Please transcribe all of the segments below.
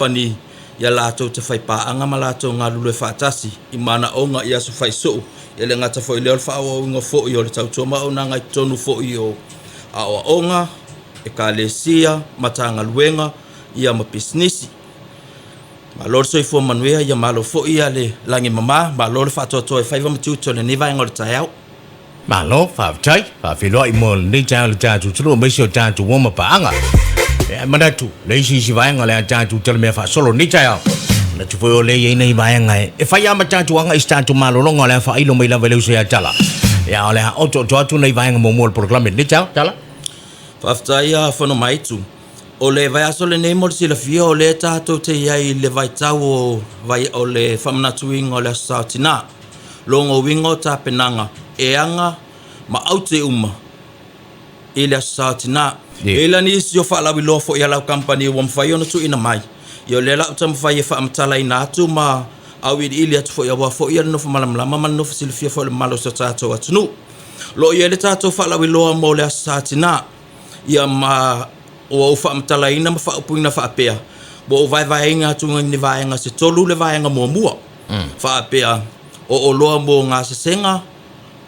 Kamupani ia latou te fai paaga ma latou galulue faatasi i manaoga i aso faisoo, e le gata foi i lea o le faaauauina foi o le tautua ma auaunaga i totonu foi o aoaoga, Ekalesia, Matagaluega ia ma pisinisi. Malo le soifua manuia, ia malo foi le lagi mama, malo le faatoatoa i faiva ma tiute o lenei vaega o le taeao. Malo, faafetai, faafeiloai mo lenei taeao i le tatou atunuu aemaise o tatou uo ma paaga. E manatu, le isi isi vaega o le a tatou talamea faasolo lenei taeao. Manatu foi o lea e i ai nai vaega e fai lava ma tatou agai i se tatou malologa o le a faailo mai lava i le uso ia Tala. Ia, o le a otooto atu nai vaega muamua o le polokalame lenei taeao. Tala. Faafetai a Fonomaitu. O le vaiaso lenei mo le silafia o lea tatou te i ai i le vaitau o, vai, o le faamanatuina o le Aso Sa o Tina. Lona uiga o tapenaga e aga ma aute uma i le Aso Sa o Tina. E i ai la nisi o faalauiloa foi a lau kamupani ua mafai ona tuuina mai, ia o lea la ou taumafai e faamatalaina atu ma auiliili atu foi aua foi le nofo malamalama ma le nofo silafia foi o le mamalu o si o tatou atunuu. O lo o i ai le tatou faalauiloa mo le Aso Sa Tina. Ia ma ua ou faamatalaina ma faaupuina faapea, ua ou vaevaeina atu i ni vaega se tolu le vaega muamua. Faapea, o oloa mo gasesega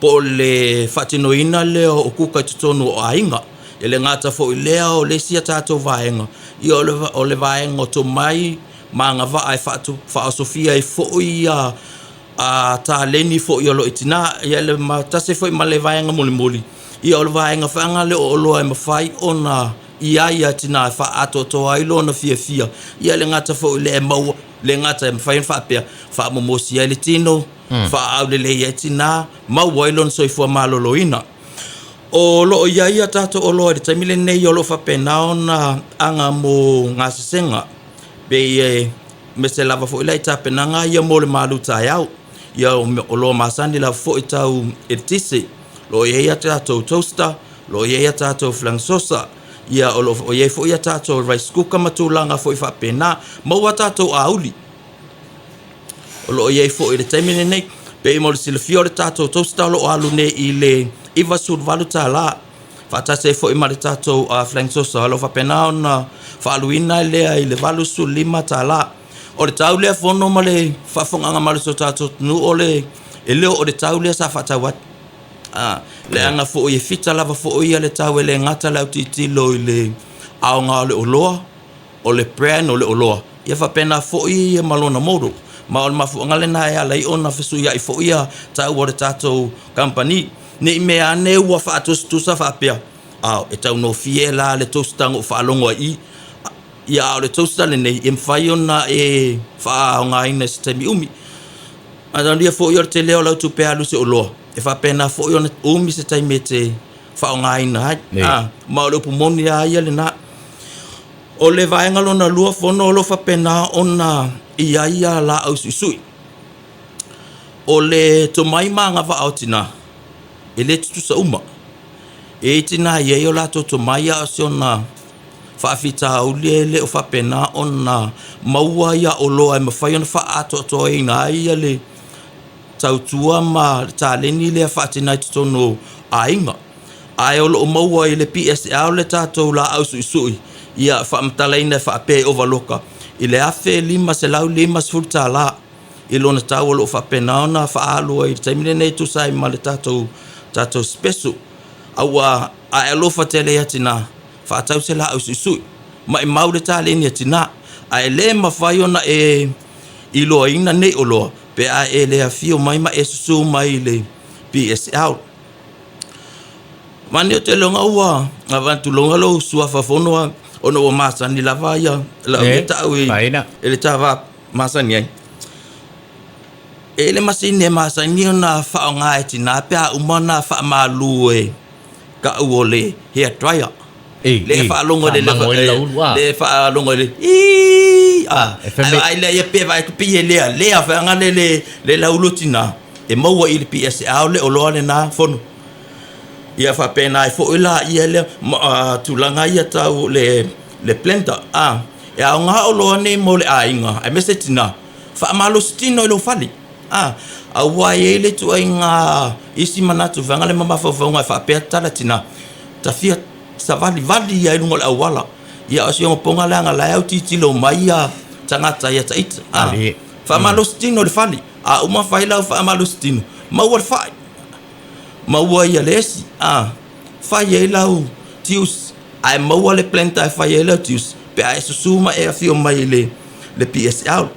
po o le faatinoina lea o kuka i totonu o aiga. E le gata foi i lea o le isi a tatou vaega, ia o le vaega o tomai ma agavaa e faaosofia ai foi ia a taleni foi o lo o i tina. Ia le tasi foi ma le vaega mulimuli, ia o le vaega foi lea o oloa e mafai ona i ai a tina e faaatoatoa ai lona fiafia. Ia le gata foi lea e maua, le gata e mafai ona faapea, faamomosi ai le tino, faaaulelei ai tina, maua ai lona soifua maloloina. O lo o i ai a tatou oloa i le taimi lenei o lo o faapena ona aga mo gasesega, pei e Aemaise lava foi la i tapenaga ia mo le malu taeao. Ia oloa masani lava foi tau eletise. O lo o i ai a tatou toaster, o lo o i ai a tatou flying saucer, ia o lo o i ai foi a tatou rice cooker ma tulaga foi faapena. Maua a tatou auli. O lo o i ai foi i le taimi lenei. Pei mo le silafia o le tatou toaster o lo o alu nei i le $98 faatasi ai foi ma le tatou flying saucer o lo o faapena ona faaaluina lea i le $85. O le tau lea fono ma le faafofogaaga mai a si o tatou atunuu o le, e le o le tau lea sa faatau ai. Leaga foi e fita lava foi le tau e le gata le autilotilo i le aoga o le oloa, o le brand o le oloa, ia faapena foi ma lona model. Ma o le mafuaaga lena e ala ai ona fesuiai foi ia tau o le tatou kamupani. Ne i mea ane ua faatusatusa faapea, Ao, e taugofie la le toaster na ou faalogo ai i i. Ia, a o le toaster lenei, e mafai ona e faaaogaina i se taimi umi. Manaia foi o le tele o lau tupe alu i se oloa, e faapena foi ona umi se taimi e te faaaogaina ai. A, ma o le upu moni lava ia lena. O le vaega lona lua fono o lo o faapena ona i ai ia laau suisui. O le tomai ma agavaa o tina, e le tutusa uma. E i ai tina e i ai o latou tomai a o si ona faafitauli e le o faapena ona maua ia oloa e mafai ona faaatoatoaina ai ia le tautua ma le taleni lea faatina i totonu o aiga. Ae o lo o maua i le PSL le tatou laau suisui ia faamatalaina e faapea e ovaloka i le $1550 i lona tau o lo o faapena ona faaalu ai i le taimi lenei e tusa ai ma le tatou tatou special. A ua ae alofa tele ia tina, faatau se laau suisui, maimau le taleni a tina, ae le mafai ona e iloaina nei oloa pe a e le afio mai ma e susu mai i le PSL. Manaia tele ona ua avatu lou suafa fono ona ua masani lava ia lau ia tau i le ta va masani ai. E i ai le masini e masani ona faaaoga e tina pe a uma ona faamalu e tau o le hair dryer. Le faalogo i le le faalogo i le ii a vaai lea ia pe vaai atu pei e lealea foi ana le le laulu o tina e maua i le PSA o le oloa lena fono. Ia faapena ai foi la ia lea tulaga ia tau le le blender a E aoga oloa nei mo le aiga aemaise tina, faamalosi tino i lou fale. A, aua e i ai le ituaiga isi manatu vaega le ma mafaufauga e faapea tala tina, ta fia savalivali ai i luga o le auala. Ia o si ogapoga leaga la e autilotilo mai ia tagata ia taita. A, faamalosi tino i le fale, a uma fai lau faamalosi tino, maua le fai, maua ia le esi, a, fai ai lau tiusi, ae maua le blender e fai ai lau tiusi pe a e susu ma e afio mai i le, le PSL.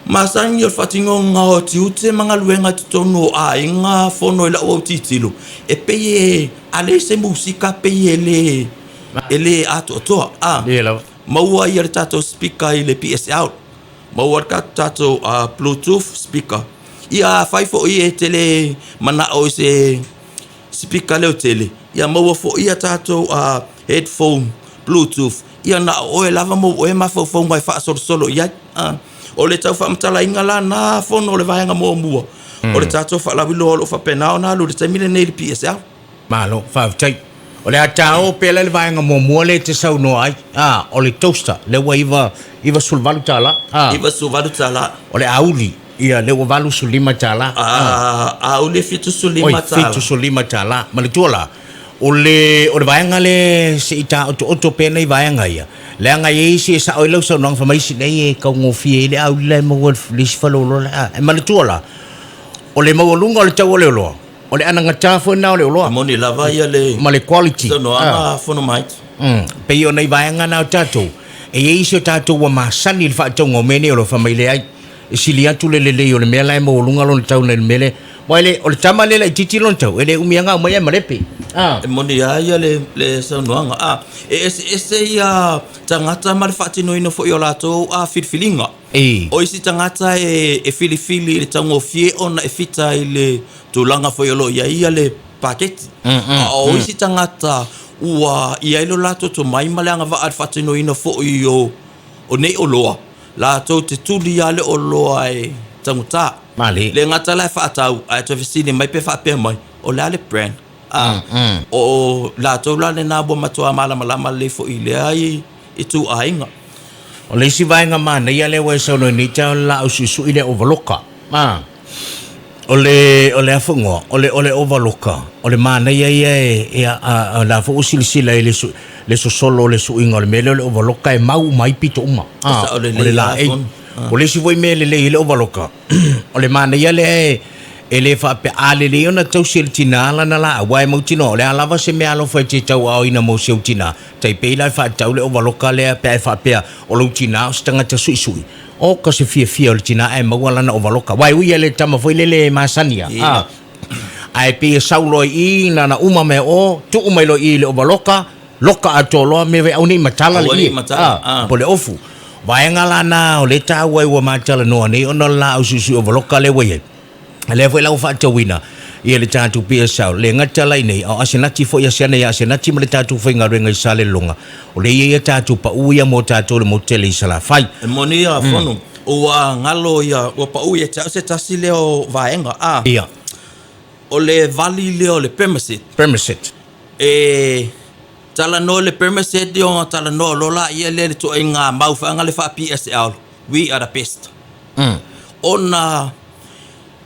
Masani o le faatinoga o tiute ma galuega i totonu o aiga fono i lau autitilo, e pei e a leai se musika pei e le e le atoatoa. A maua ia le tatou speaker i le PSL, maua le tatou bluetooth speaker. Ia afai foi e te le manao i se speaker leotele, ia maua foi ia tatou headphone bluetooth, ia na o oe lava ma oe mafaufauga e faasolosolo i ai. O le tau faamatalaina la na fono o le vaega muamua o le tatou faalauiloa o lo o faapena ona alu i le taimi lenei i le PSL. Malo, faafetai. O le a taoo pea la le vaega muamua lea e te saunoa ai, a, o le toaster, lea ua $98, a. $98. O le auli, ia, lea ua $85, a. Auli e $75. Oi, $75. Manatua la, o le, o le vaega lea se i taotooto pea nai vaega ia, leaga e i ai isi e sao ai lau saunoaga fai mai isi nei e taugofie ai le auli la e maua i le isi faleoloa la, a. Ae manatua la, o le maualuga o le tau o le oloa, O le anagata foi lena o le oloa. E moni lava ia le. Ma le quality. Saunoaga a Fonomaiti. Pei o nai vaega na o tatou, e i ai isi o tatou ua masani i le faatauga o mea nei o lo o fai mai leai, e sili atu le lelei o le mea la e maualuga lona tau nai le mea lea. Aua e le, o le tama lea laitiiti lona tau, e le umi lava ona aumai ae malepe. E moni lava ia le saunoaga. E eseese ia tagata ma le faatinoina foi o latou filifiliga. O isi tagata e filifili i le taugofie ona e fita i le tulaga foi o lo o i ai le paketi. A o isi tagata ua i ai lo latou tomai ma le agavaa i le faatinoina foi o nei oloa, latou te tuli lava le oloa e taugata. Le gata la e faatau, ae toe fesili mai pe faapea mai, o le a le brand? O latou la lena ua matua malamalama lelei foi i lea ituaiga. O le isi vaega manaia lea ua e saunoa nei o le laau suisui lea ovaloka. O le, o le a foi igoa? O le, o le ovaloka, o le manaia ia e, e a, a, o la foi ua silasila i le, le sosolo o le suiga o le mea lea o le ovaloka e mau uma ai pito uma. O le laei. O le isi foi mea e lelei ai le ovaloka, o le manaia lea e, e le faapea, a lelei ona tausi e le tina lana laau, aua e mautinoa, o le a lava se mea alofa e te tauaoina mo si ou tina, tai pei la e faatatau le ovaloka lea pe a e faapea o lou tina o se tagata suisui, oka se fiafia o le tina ae maua lana ovaloka. Aua e ui lava i le tama foi lele e masani a, ae pei e sau loa i i, na ona uma mai o, tuu mai loa i i le ovaloka, loka atoa loa mea vai aua ne i matala le ie, a, po o le ofu. Vaega la na o lea e taua ai ua ma talanoa nei ona o le laau suisui ovaloka lea ua i ai. Lea foi la ua faatauina ia le tatou PSL, le gata la i nei, a o Asenati foi, Asiana ia Asenati ma le tatou faigaluega i Salelologa, o lea e i ai a tatou pau ia mo tatou i le motu tele i Salafai. E moni ia Fono, ua galo ia, ua pau ia te au se tasi lea o vaega, a. Ia. O le vali lea o le Permaset. Permaset. E talanoa i le Permaset ona talanoa loa laia lea i le ituaiga mau foi lea faa-PSL, we are the best. Ona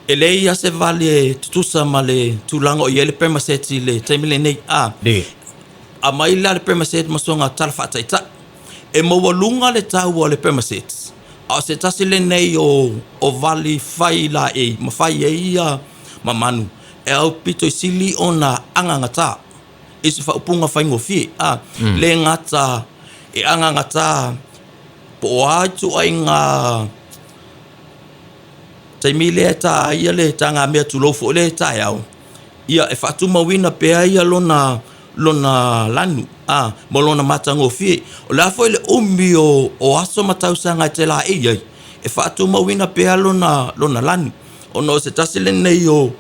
e leai lava se vali e tutusa ma le tulaga o i ai le Permaset i le taimi lenei. A aumai la le Permaset ma sona tala faataitai, e maualuga le tau o le Permaset, a o se tasi lenei o vali fai laei ma fai ai ia mamanu e aupito i sili ona agagata i se faaupuga faigofie, a le gata e agagata po o a ituaiga taimi lea e ta ai le tagamea tulou foi lea i taeao, ia e faatumauina pea ia lona lona lanu a ma lona matagofie. O le a foi le umi o, o aso ma tausaga e te laei ai, e faatumauina pea lona lona lanu. Ona o se tasi lenei o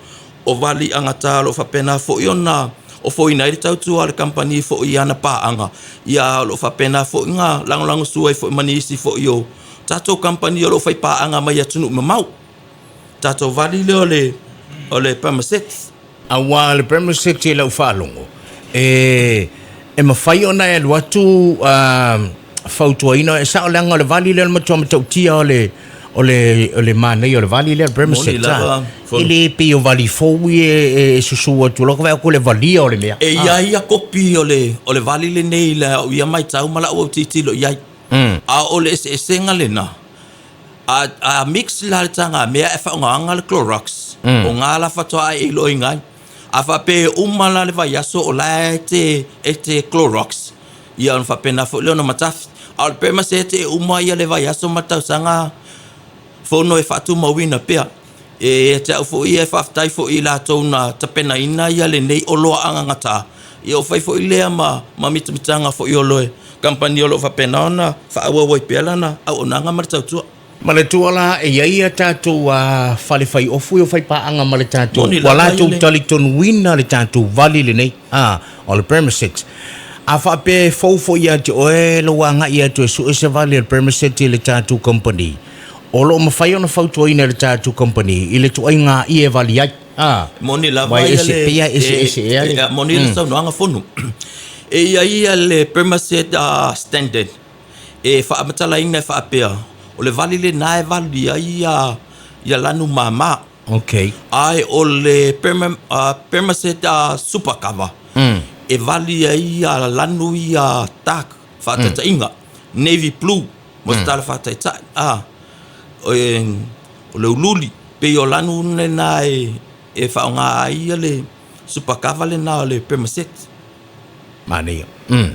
o vali agata o lo o faapena foi ona ofoina ai le tautua a le kamupani foi i ana paaga, ia o lo o faapena foi ona lagolagosua ai foi ma nisi foi o tatou kamupani o lo o faipaaga mai atunuu mamao. Tatou vali lea o le o le Permaset. Aua o le Permaset i lau faalogo, e e mafai ona e alu atu fautuaina, e sao leaga o le vali lea o le matua matautia o le o le o le manaia o le vali lea le Permaset. E le pei o vali fou ia e susu atu loa, vaai atu le valia o le mea. E i ai ia kopi o le o le vali lenei i lau ia matau ma lau autitilo i ai. A o le eseesega lena, a, a mix la le tagamea ae faaaogaina le Clorox, o ga la faatoa e iloaina ai. A faapea e uma la le vaiaso o la e te, e te Clorox, ia ona faapena foi lea ona matafi. A o le Permaset e uma ia le vaiaso ma le tausaga fono e faatumauina pea. E ia te au foi ia e faafetai foi i latou na tapenaina ia lenei oloa agagata, ia ua fai foi lea ma ma mitamitaga foi o le kamupani o lo o faapena ona faaauau ai pea lana auaunaga ma le tautua. Manatua la e i ai a tatou fale fai ofu ia o fai paaga ma le tatou, Moni ua lava ia latou le. talitonuina le tatou vali lenei, a, o le Permaset. A faapea e fou foi ia te oe lou agai atu e sue se vali a le Permaset i le tatou kamupani, O lo o mafai ona fautuaina e le tatou kamupani i le tuaiga ie e vali ai. A, Moni aua lava e ia ese, le, pei lava e e, eseese ea le. e, moni le saunoaga Fono. E i ai ia le Permaset Standard e faamatalaina e faapea, o le vali lena e vali ai ia, ia lanu mama. Okay. Ae o le Perma, Permaset Super Cover, e vali ai ia lanu ia dark, faataitaiga, navy blue, mo se tala faataitai, a, o le uliuli, pei o lanu lena e faaaoga ai ia le super cover lena o le Permaset. Manaia. Mm.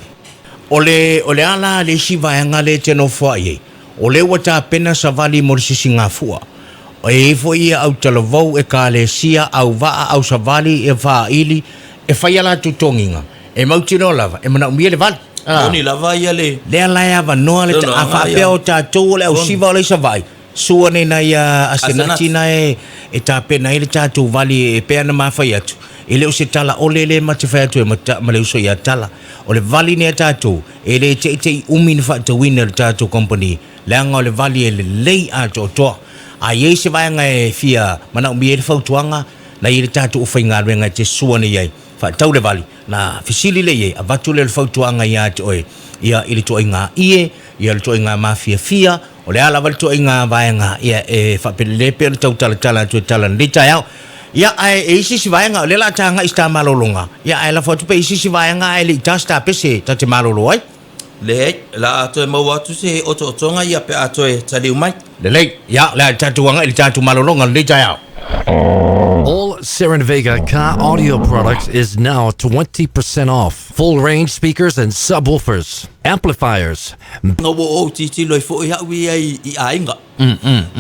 O le, o le a la le isi vaega lea e te nofoa'i ai? O lea ua tapena savali mo le sisigafua. E i ai foi ia autalavou, ekalesia, auvaa, ausavali, ia faaili, e fai a latou togiga. E mautinoa lava, e manaomia le vali. A. Moni lava ia le. Lea la e avanoa le, a faapea o tatou o le ausiva o le Savaii, sua nei nai a Asenati na e e tapena ai le tatou vali e pei ona ma fai atu, e le o se tala ole lea ma te fai atu ai ma, ma le uso ia Tala. O le vali nei a tatou, e le teitei umi na faatauina e le tatou company, leaga o le vali e lelei atoatoa. A i ai se vaega e fia manaomia ai le fautuaga, na i ai le tatou aufaigaluega e te sua nei ai, faatau le vali, Na fesili lea i ai, avatu lea o le fautuaga ia te oe, ia, i le tuaiga ie, ia, le tuaiga mafiafia, o le a lava le tuaiga vaega, ia, e faapelele pea le tautalatala atu e tala i lenei taeao. Ia, ae e i ai se isi vaega, o lea o le a tagai i se ta malologa, ia, ae lafo atu pe i ai se isi vaega ae le i ta se ta pese ta te malolo ai. Leai, o le a toe maua atu se otootoga ia pe a toe taliu mai. Lelei, ia, o le a tatou agai i le tatou malologa o lenei taeao. All Seren Vega car audio products is now 20% off. Full range speakers and subwoofers, amplifiers. Na ua ou tilotilo ai foi au ia i aiga.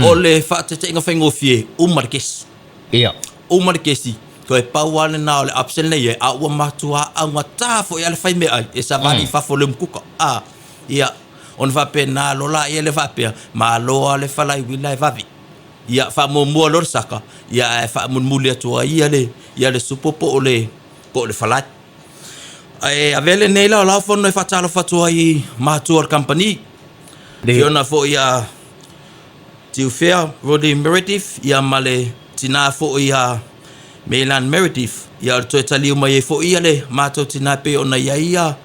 O le faataitaiga faigofie, uma le kesi. Ia. Uma le kesi, toe pau lava lena o le option lea i ai, a ua matua augata foi lava le fai meaai e savali i fafo o le umukuka. A, ia, ona faapena loa laia lea faapea, malo lava le falaiuila e vave. Ia, faamuamua loa le saka, ia ae faamulimuli atu ai ia le, ia le supo po o le, po o le falai. Ae avea lenei laolao fono e faatalofa atu ai i matua o le kamupani, Fiona foi ia Tiufea Roddy Meredith ia ma le tina foi ia Meilan Meredith, ia o le toe taliu mai ai foi ia le matou tina e pei ona i ai ia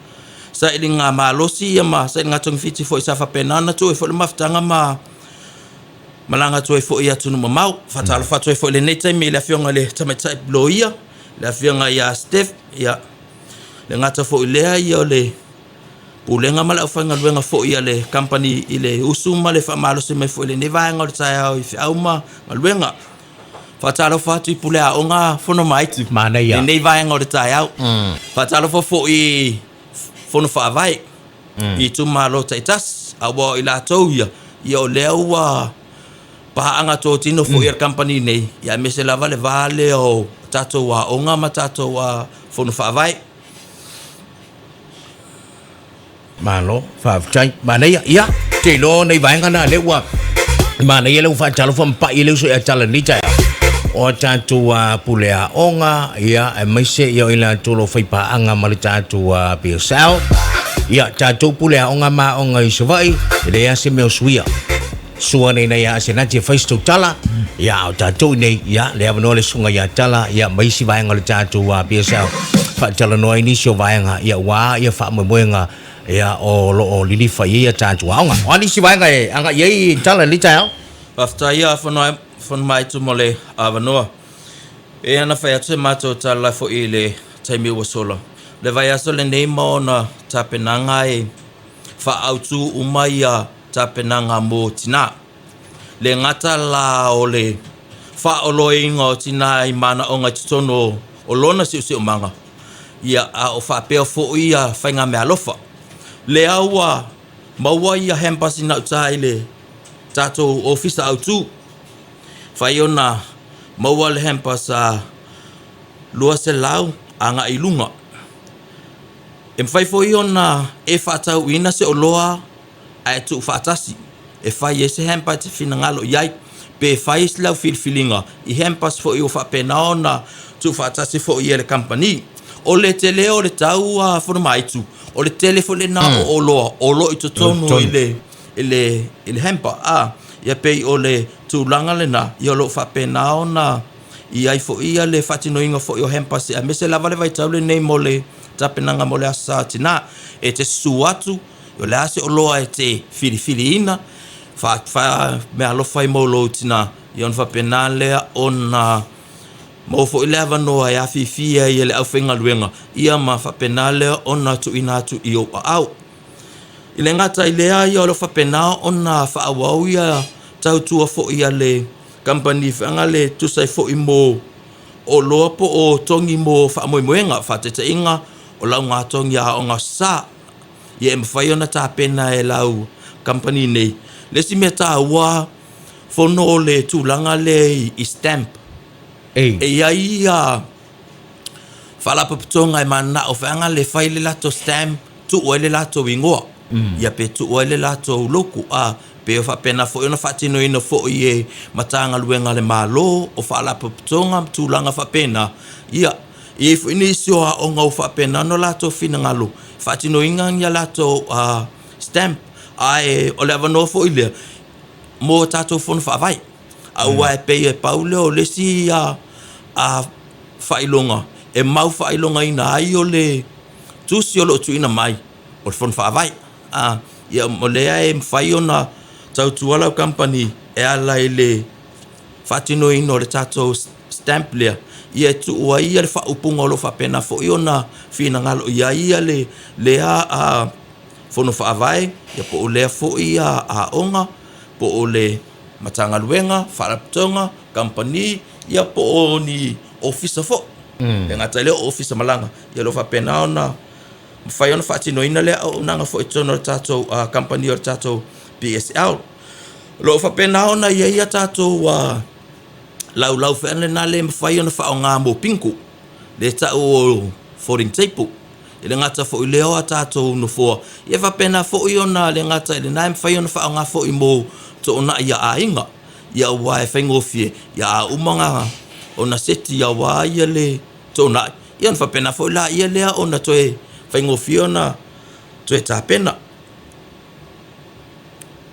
sailiga malosi ia ma sailiga togafiti foi sa faapena ona tuu ai foi le mafutaga ma malaga atu ai foi i atunuu mamao. Faatalofa atu ai foi i lenei taimi i le afioga i le Tamaitai Loia, le afioga ia Steph, ia le gata foi i lea ia o le Pulega ma le aufaigaluega foi a le kamupani i le usu ma le faamalosi mai foi i lenei vaega o le taeao i feau ma galuega. Faatalofa atu i pule aoga Fono Maaitu Manaia. lenei vaega o le taeao. Faatalofa foi i Fono Faavae i itumalo taitasi, aua o i latou ia, ia o lea ua paaga totino foi a le kamupani nei, ia aemaise lava le va lea o tatou aoga ma tatou Fono Faavae. Malo, faafetai. Manaia, ia, te iloa nei vaega na lea ua manaia lea ua faatalofa ma pai le uso ia tala nei taeao. O a tatou pule aoga, ia, aemaise ia o i latou o lo o faipaaga ma le tatou PSL. Ia, tatou pule aoga ma aoga i Savaii, e leai lava se mea o suia. Sua nei nei a Asenati e fai se tautala, ia, a o tatou i nei, ia, le avanoa le susuga ia Tala, ia, ma isi vaega o le tatou PSL, faatalanoa ai nisi o vaega, ia, aua ia faamoemoega, ia, o lo o lilifa i ai a tatou aoga. O a nisi vaega e agai i ai Tala i lenei taeao? Faafetai ia Fonomaaitu mo le avanoa. E ana fai atu se matou tala foi i le taimi ua sola. O le vaiaso lenei ma ona tapenaga e. faaautu uma ia tapenaga mo tinā. Le gata la o le faaoloaina o tinā i manaoga i totonu o lona siosiomaga, ia a o faapea foi ia faigameaalofa. Lea ua maua ia hampers i gauta i le tatou ofisa autu. Fai ona maua le hampers a 200 agai i luga. E mafai foi ona e faatauina se oloa ae tuufaatasi e fai ai se hamper e te finagalo i ai, pe fai lau filifiliga i hampers foi ua faapena ona tuufaatasi foi e le kamupani. O le tele o le tau a Fonomaitu, o le tele foi lena o oloa o lo o i totonu i le i le i le hamper a ia pei o le tulaga lena ia o lo o faapena ona i ai foi ia le faatinoina foi o hampers aemaise lava le vaitau lenei mo le tapenaga mo le Aso Sa Tinā. E te susu atu O le a se oloa e te filifiliina, fa meaalofa ai mo lou tina, ia ona faapena lea ona maua foi le avanoa e afifi ai e le aufaigaluega, ia ma faapena lea ona tuuina atu i ou aao. I le gata i lea, ia o lo o faapena ona faaauau ia tautua foi a le kamupani feagale e tusa ai foi mo oloa po o togi mo faamoemoega, faataitaiga o laugatogi a aoga sa. ia e mafai ona tapena e lau kamupani nei. Le isi mea taua fono o le tulaga lea i stamp. Ei. E i ai ia faalapotopotoga e mananao feaga le fai le latou stamp, tuu ai le latou igoa. Ia pe tuu ai le latou logo. A, pe faapena foi ona faatinoina foi e Matagaluega a le Malo, o faalapotopotoga ma tulaga faapena. Ia, e i ai foi nisi o aoga ua faapena ona latou finagalo faatinoina ni a latou stamp, ae o le avanoa foi lea mo a tatou fono faavae. Aua e pei e pau lea o le isi faailoga e mau faailogaina ai o le tusi o lo o tuuina mai o le fono faavae. Ia o lea e mafai ona tautua lau kamupani e ala i le faatinoina o le tatou stamp lea, ia e tuu ai ia le faaupuga o lo o faapena foi ona finagalo i ai ia le lea fono faavae, ia po o lea foi aoga, po o le Matagaluega, Faalapotopotoga, Kamupani, ia po o ni Ofisa foi. E le gata i lea o Ofisa malaga, ia o lo o faapena ona mafai ona faatinoina lea auaunaga foi i totonu o le tatou kamupani o le tatou PSL. O lo o faapena ona i ai a tatou laulau feaga lena le mafai ona faaaoga mo bingo, lea e tau o folding table. E le gata foi i lea o a tatou nofoa, ia e faapena foi ona le gata i lena e mafai ona faaaoga foi mo toonai a aiga, ia aua e faigofie, ia a uma ona seti aua ia le toonai, ia ona faapena foi laia lea ona toe faigofie ona toe tapena.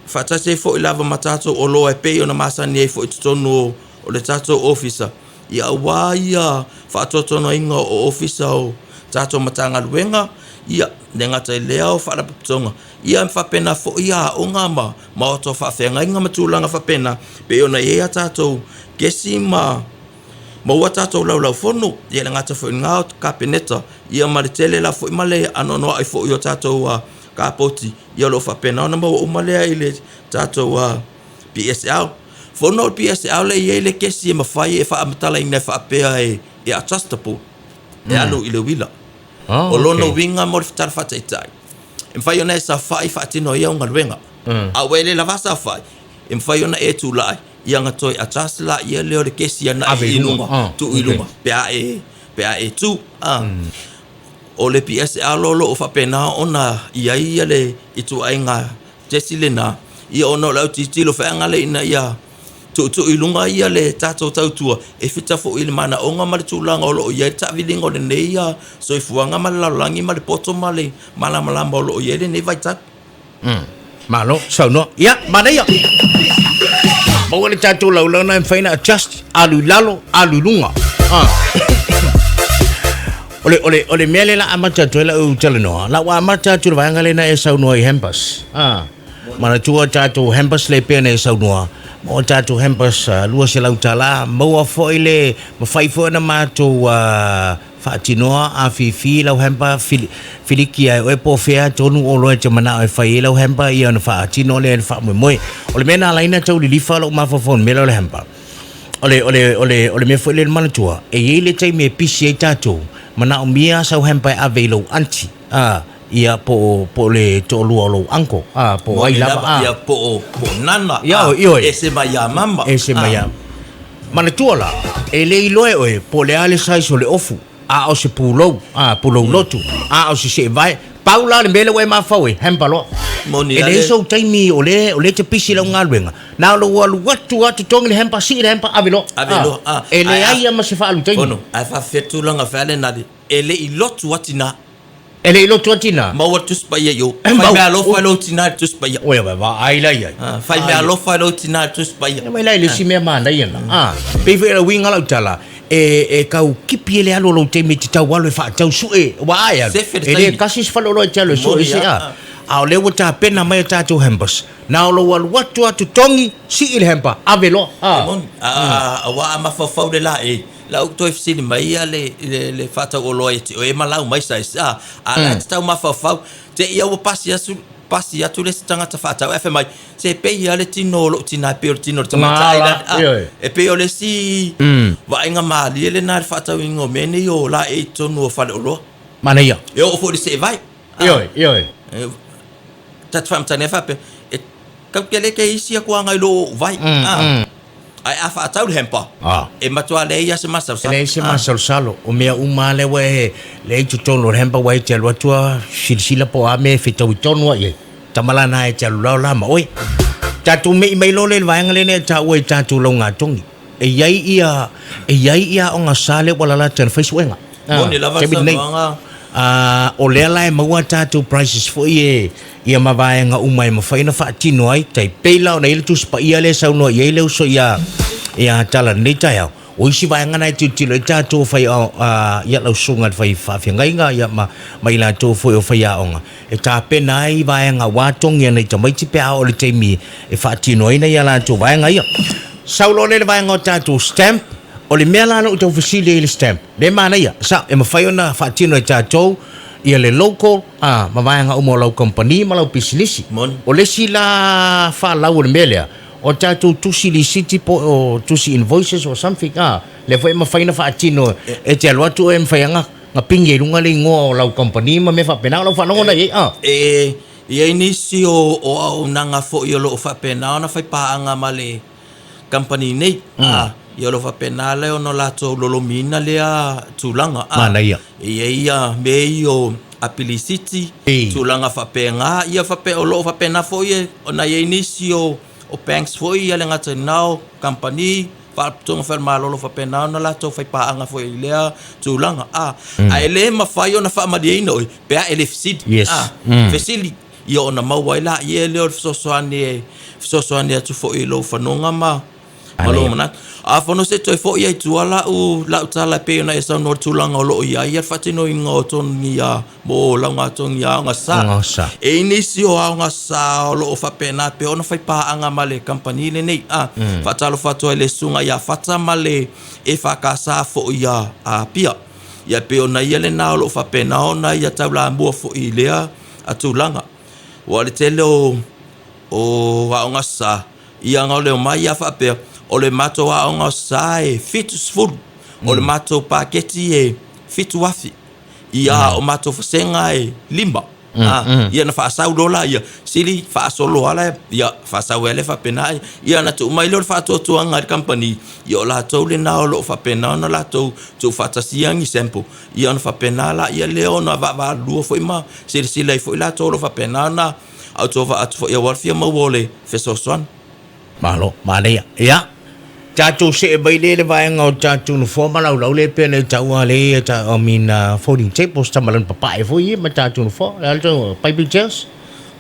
Faatasi ai foi lava ma tatou oloa e pei ona masani ai foi i totonu o le tatou ofisa, ia aua ia faatoatoaina o ofisa o tatou Matagaluega, ia le gata i lea o Faalapotopotoga, ia faapena foi aoga ma maota o faafeagaiga ma tulaga faapena, pei ona i ai a tatou kesi ma maua tatou laulaufono, ia le gata foi i lena o Kapeneta, ia ma le tele lava foi ma le anoanoai foi o tatou kapoti, ia o lo o faapena ona maua uma lea i le tatou PSL. Fono o le PSL e i ai le kesi e mafai e faamatalaina e faapea e adjustable, e alu i le uila. Oh, O lona okay. uiga mo le tala faataitai, e mafai ona e saofai faatino ai au galuega. A ua e le lava saofai, e mafai ona e tulai, ia ona toe adjust laia lea o le kesi ana Ave i i luga. luga, Oh, tuu i okay. luga pe a e pe a e tu. O le PSL o lo o faapena ona i ai ia le ituaiga kesi lena, ia ona o le autilotilo feagale ina ia tuutuu i luga ia le tatou tautua e fita foi i le manaoga ma le tulaga o lo o i ai le taaviliga o lenei soifuaga ma le lalolagi ma le poto ma le malamalama o lo o i ai lenei vaitau. Malo saunoa. Ia, manaia. Maua le tatou laulau na e mafai ona adjust, alu i lalo, alu i luga. Ah. O le, o le, o le mea lea la amata atu ai lau talanoa, la ua amata atu le vaega lena e saunoa i hampers. Ah. Manatua tatou hampers le pea na e saunoa, maua tatou hampers $200 tala, maua foi le, mafai foi ona matou Faatinoa afifi lau hamper filikia e oe po o fea tonu oloa e te manao e fai ai lau hamper ia ona faatino lea i le faamoemoe. O le mea na ala ai ona tau lilifa lou mafaufau i le mea lea o le hamper, o le, o le, o le, o le mea foi lea manatua, e i ai le taimi e pisi ai tatou, manaomia sau hamper e ave i lou aunty, a, ia, po o, po o le toalua o lou uncle, a, po o ai lava, a. Ia, po o, po o nana, a, ioe. Ese mai ia mama. Ese mai ia. Manatua la, e le iloa e oe po o le a le size o le ofu, a o se pulou, a, pulou lotu, a o se seevae. Pau la le mea lea ua e mafau ai, hamper loa. Moni E a leai le. sou taimi o lea, o lea e te pisi i lau galuega, na o lou alu atu lava totogi le hamper, sii le hamper, ave loa. Ave loa, a. E leai lava ma se faaalu taimi. Fono, ae faafefea tulaga fea le nale, e le i lotu atu ina. E le i lotu atu ina. Maua le Tusi Paia i o. Fai mea alofa i lou tina i le Tusi Paia. Oi, vai vaai la i ai. Fai mea alofa i lou tina i le Tusi Paia. E vai la i le isi mea manaia na. A, pei foi o le uiga lau tala, e, e tau kipi e le alu o lou taimi e te tau alu e faatau sue, ua a e alu. Sefe le E le taimi. tasi se faleoloa e te alu e sue Moni ese, a. a. A o lea ua tapena mai a tatou hampers, na o lou alu atu lava totogi, sii le hamper, ave loa, a. E moni, a, aua a mafaufau le la e, La ou toe fesili mai ia le, le, le faatauoloa ia te oe ma lau mai size, a, a la e te tau mafaufau, te ia ua pasi atu, pasi atu le isi tagata faatau ae fai mai, se pei lava le tino o lou tina e pei o le tino o le tamaitai Nga la, la, a, ioe. e pei o le isi vaaiga malie lena i le faatauina o mea nei o laei i totonu o faleoloa. Manaia. E oo foi i le seevai. A, Ioe, ioe. e, ta te faamatalaina faapea, e Kau te le ke isi aku anga i lo o vai. Ah. Ae a whaatau le hempa. Ah. E matua le ia se masalosalo. E leai se masalosalo. O mea uma lava lea ua e leai i totonu o le hamper ua e te alu atu a silasila po o a mea e fetaui tonu ai ai. Tama la na e te alu lao la ma oe. Tatou mei mai loa lea i le vaega lea e taua i tatou laugatogi. E i ai ia, e i ai ia aoga sa lea ua lalata ina fai suega. Moni lava le Taimi lenei. saunoaga. Ah, o lea la e maua tatou prices foi e ia ma vaega uma e mafai ona faatino ai, tai pei la ona i ai le Tusi Paia lea e saunoa i ai le uso ia ia Tala i lenei taeao. O isi vaega na e tilotilo ai tatou o fai ia lau susuga i le fai faafeagaiga ia ma ma i latou foi o faiaoga e tapena ai vaega aua togi a nai tamaiti pe a oo i le taimi e faatinoina ia latou vaega ia. Sau loa lea i le vaega o tatou stamp, o le mea la na ou tau fesili ai i le stamp, lea e manaia, sa, e mafai ona faatino e tatou ia le local a, ma vaega uma o lau kamupani ma lau pisinisi. Moni. O le isi la faalau o le mea lea, o tatou tusi lisiti po o tusi invoices or something a, lea foi e mafai ona faatino e te alu atu oe e mafai lava ona pigi ai i luga le igoa o lau kamupani ma mea faapena, o lau faalogona i ai a. E i ai nisi o o auaunaga foi o lo o faapena ona fai paaga ma le kamupani nei, a, ia o lo o faapena lea ona latou lolomiina lea tulaga, a. Manaia. E i ai ia mea ia o apilisiti, tulaga faapena, ia faapea o lo o faapena foi ona i ai nisi o o banks foi ia le gata i lena o kamupani, Faalapotopotoga Faale-Malo o lo o faapena ona latou fai paaga foi i lea tulaga, a. Ae le mafai ona faamalieina oe pe a e le fesili, Yes. a. Fesili, ia ona maua ai laia lea o le fesoasoani e fesoasoani atu foi i lou fanoga ma ma lou manatu. A fono se toe foi ai i tua lau lau tala e pei ona e saunoa i le tulaga o lo o i ai le faatinoina o togi mo laugatogi aoga sa. Aoga sa. E i nisi o aoga sa o lo o faapena pea ona fai paaga ma le kamupani lenei. A, faatalofa atu ai i le Susuga ia Fata ma le EFKS foi ia Apia. Ia e pei ona ia lena o lo o faapena ona ia taulamua foi i lea tulaga. Aua o le tele o o aoga sa, ia na o le omai ia faapea, o le matou aoga sa e 70, o le matou paketi e 7,000. Ia o matou vasega e lima. A, ia na faasau loa laia, sili faasolo lava la, ia faasau ai lea faapena. Ia na tuu mai lea o le faatuatuaga i le kamupani, ia o latou lena o lo o faapena ona latou tuufaatasia ni sample, ia ona faapena laia lea ona vaavaalua foi ma silasila ai foi latou o lo o faapena ona autovaa atu foi aua le fia maua o le fesoasoani. Malo, manaia. Ia, tatou see mai lea i le vaega o tatou nofoa ma laulau lea pei ona e taua lea ia ta, I mean, folding tables, tama lana papae foi ia ma tatou nofoa. O le a le tau, piping chairs?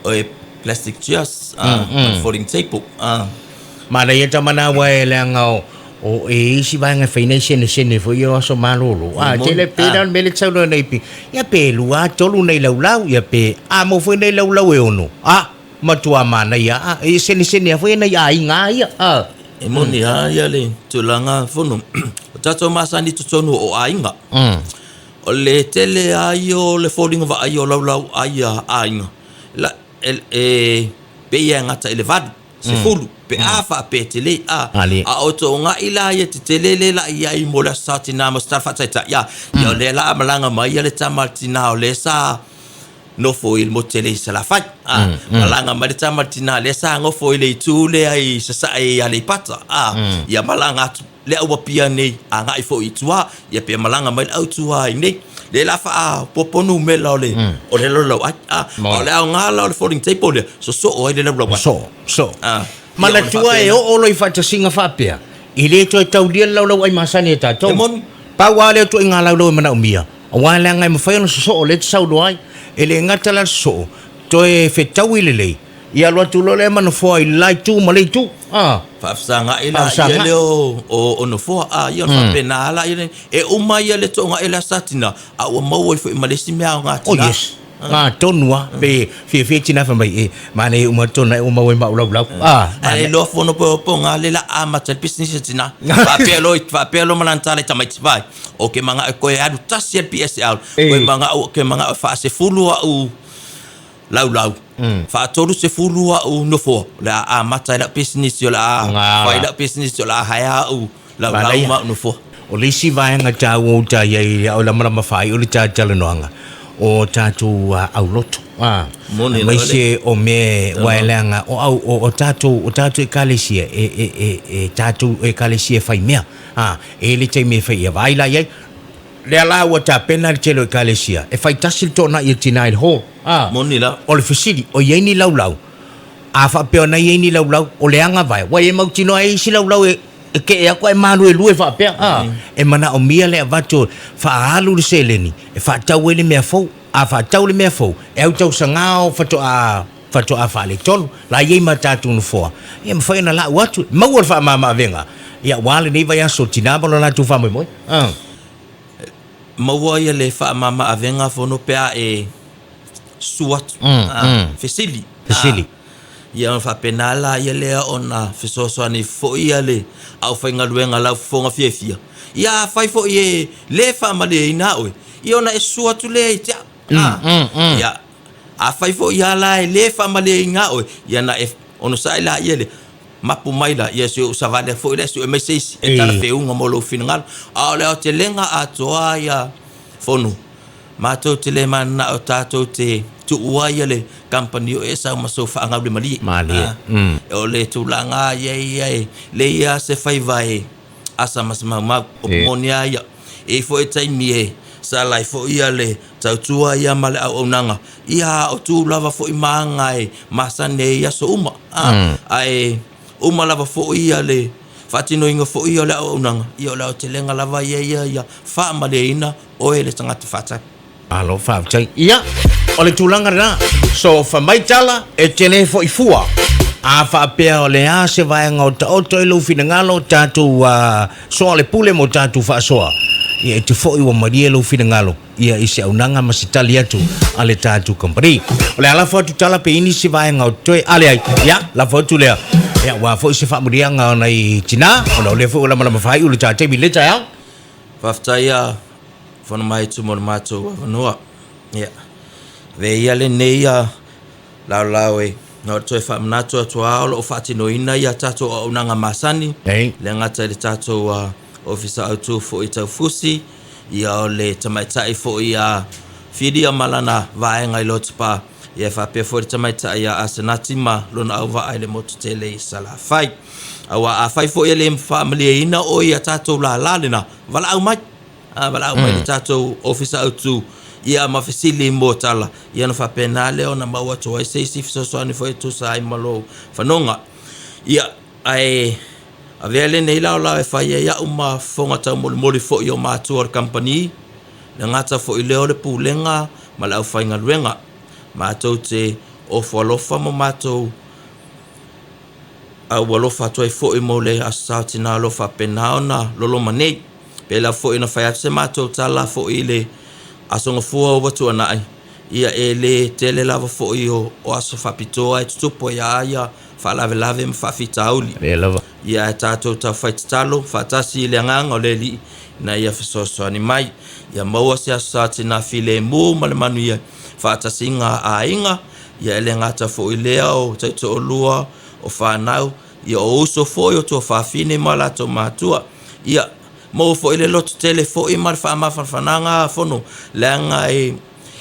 Oe, plastic chairs, ma le folding table. Manaia tama na aua e leaga o, o e i ai isi vaega e fai nei senesene foi ia o aso malolo. A, tele pe na o le mea lea e saunoa nei pi, ia pe lua, tolu nei laulau, ia pe a maua foi nei laulau e ono. A, Matua manaia a, e senesene a foi nai aiga a ia a. E moni a ia le tulaga fono. O tatou masani i totonu o aiga. O le tele lava ia o le foliga vaaia o laulauai a aiga, la, e, e pei e gata i le 8, 10, pe a faapea e tele, a, a o togai la ia tetele le la i ai mo le Aso Sa Tina ma se tala faataitai, a, ia o lea la a malaga mai ia le tama a le tina o lea sa nofo i le motu tele i Salafai, a, malaga mai le tama a le tina lea sa nofo i le itu lea i Sasae i Aleipata, a, ia malaga atu le au Apia nei agai foi i tua, ia pe malaga mai le au tua i nei. Lea la faaopoopo numera o le o le laulauai. A, a o le aoga la o le folding table lea, sosoo ai le laulauai. Sosoo, sosoo. A, Manatua e oo loa i faatasiga faapea, e le toe taulia le laulauai masani a tatou. E moni. Pau lava lea o ituaiga laulau e manaomia, aua leaga e mafai ona sosoo lea e te saunoa ai. E le gata la le sosoo, toe fetaui lelei, Ia alu atu loa lea ma nofoa i le la itu ma le itu. A. Faafesagai la ia lea o nofoa. A, ia ona faapena lava la ia. E uma ia le togai o le Aso Sa Tina, a ua maua ai foi ma le isi mea aoga tina. Oh yes. Ga tonu lava. Pe fiafia tina fai mai, e manaia uma atu ona e ua maua ai ma au laulau. A. Ae iloa fono po po ga le la amata le pisinisi a tina. Faapea loa faapea loa ma lana tala i tamaiti vai. O ke mana'o e koe alu tasi a le PSL. Koe mana'o ke mana'o e faasefulu a'u laulau. Faatolu-sefulu a'u nofoa, o le a amata ai la'u pisinisi, o le a fai la'u pisinisi, o le a haea a'u laulau ma a'u nofoa. O le isi vaega taua ua ta i ai a o lamalama faaiu le ta talanoaga, o tatou aulotu, aemaise o mea aua e leaga o au o tatou o tatou Ekalesia e e e e tatou Ekalesia e fai mea, e i ai le taimi e fai ia vaai la i ai. Lea la ua tapena le tele o Ekalesia e fai tasi le toanai a tina i le hall. A. Moni la. O le fesili, o i ai ni laulau? A faapea ona i ai ni laulau, o le agavae, ua e mautinoa e i ai isi laulau e kee atu ae maluelue faapea? A. E manaomia le avatu faaalu le seleni e faatau ai le mea fou. A faatau le mea fou, e autausaga o faatoa faatoa faaletonu. La i ai ma tatou nofoa, ia mafai ona lau atu, e maua le faamama-avega, ia aua lenei vaiaso o tina ma lo latou faamoemoe. A. Maua ia le faamama-avega fono pe a e susu atu. A, fesili. Fesili. Ia ona faapena la ia lea ona fesoasoani foi ia le aufaigaluega laufofoga fiafia. Ia afai foi e le faamalieina oe, ia ona e susu atu lea i te au. A, ia Afai foi ia la e le faamalieina oe, ia na e onosai laia le mapu mai la, ia si ou savali foi lea sue mai se isi e talafeuga mo lou finagalo. A o le aotelega atoa ia fono, matou te le mananao tatou te tuua ia le kamupani o e sau ma sou faagaule malie. Malie. O le tulaga ia ia e leai lava se faiva e asa ma se maumau. O moni lava ia. E i ai foi taimi e sala ai foi ia le tautua ia ma le auaunaga, ia o tu lava foi ma aga e masani ai i aso uma. A, ae uma lava foi ia le faatinoina foi ia o le auaunaga, ia o le aotelega lava ia ia ia faamalieina oe le tagata faatali. Malo faafetai. Ia, o le tulaga lena. So, fai mai tala, e tele foi fua. A faapea o le a se vaega o taoto ai lou finagalo, tatou soa le pule mo tatou faasoa. Ia, e te foi ua malie lou finagalo, ia, i se aunaga ma se tali atu a le tatou kamupani. O le a lafo atu tala pe i nisi vaega o totoe. A leai, ia, lafo atu lea. Ia, aua foi se faamuliaga o nai tina, ona o lea foi ua lamalama faaiu le ta taimi i le taeao. Faafetai a Fono mai atu mo le matou avanoa. Ia, avea ia lenei laolao e na o le toe faamanatu atu lava o lo o faatinoina ia tatou auaunaga masani, le gata i le tatou Ofisa Autu foi tau fusi, ia o le tamaitai foi a Filia ma lana vaega i Lotopa, ia e faapea foi le tamaitai a Asenati ma lona auvaa i le motu tele i Salafai. Aua afai foi e le faamalieina oe i a tatou lala lena, valaau mai. A valaau mai le tatou Ofisa Autu, ia ma fesili mo tala, ia ona faapena lea ona maua atu ai se isi fesoasoani foi e tusa ai ma lou fanoga. Ia, ae avea lenei laolao e fai ai au ma fofoga taumolimoli foi o matua o le kamupani, le gata foi lea o le pulega ma le aufaigaluega. Matou te ofo alofa ma matou A ua alofa atu ai foi mo le Aso Sa o Tina o lo o faapena ona loloma nei. Pēlā foi ona fai atu se matou tala foi i le Aso Gafua ua tuanai, ia e le tele lava foi o aso faapitoa e tutupu ai a ia faalavelave ma faafitauli. Lea lava. Ia ae tatou taufai tatalo faatasi i le Agaga o le Alii ina ia fesoasoani mai. Ia maua se Aso Sa Tina filemu ma le manuia faatasiga a aiga, ia e le gata foi i lea o taitoalua, o fanau, ia o uso foi o tuafafine ma latou matua. Ia maua foi le lototele foi ma le faamafanafanaga fono, leaga e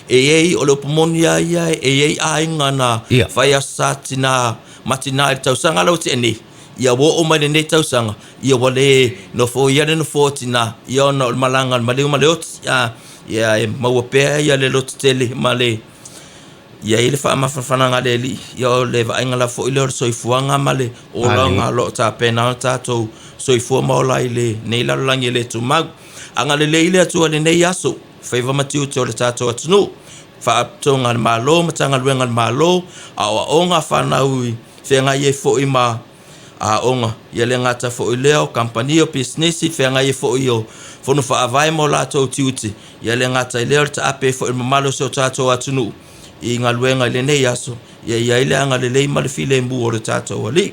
E i ai, o le upu moni lava ia, e i ai aiga na fai Aso Sa Tina ma Tina i le tausaga lea ua tea nei, ia ua oo mai lenei tausaga, ia ua le nofoia le nofoa o tina, ia ona o le malaga a le maliu ma le oti, a, ia e maua pea ia le lototele ma le, i ai le faamafanafanaga a le Alii, ia o le vaaiga lava foi lea o le soifuaga ma le olaga o lo o tapena ona tatou soifua ma ola ai i lenei lalolagi e le tumau. Agalelei le Atua i lenei aso. Faiva ma tiute o le tatou atunuu, Faalapotopotoga a le Malo, Matagaluega a le Malo, aoaoga a fanau i feagai ai foi ma aoga, ia le gata foi lea o kamupani o pisinisi, feagai ai foi o fono faavae ma o latou tiute, ia le gata i lea o le taape ai foi o le mamalu o si o tatou atunuu i galuega i lenei aso, ia i ai le agalelei ma le filemu o le tatou Alii.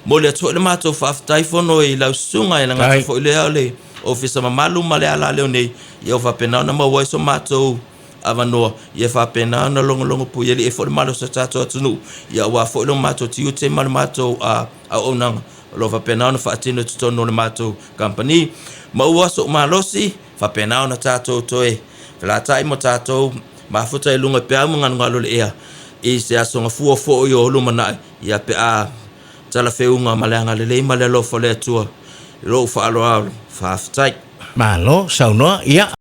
Momoli atu foi le matou faafetai fono i lau susuga, e le gata foi lea o le Ofisa mamalu ma le ala leo nei, ia ua faapena ona maua ai so matou avanoa, ia faapena ona logologo puialii ai foi le malosi o le tatou atunuu, ia aua foi lo matou tiute ma le matou auaunaga o lo o faapena ona faatino i totonu o le matou kamupani. Maua sou malosi, faapena ona tatou toe felatai ma tatou mafuta i luga i peau ma galugalu o le ea i se aso gafua foi o lumanai, ia pe a talafeuga ma le agalelei ma le alofa o le Atua. I lou faaaloalo, faafetai. Malo saunoa, ia.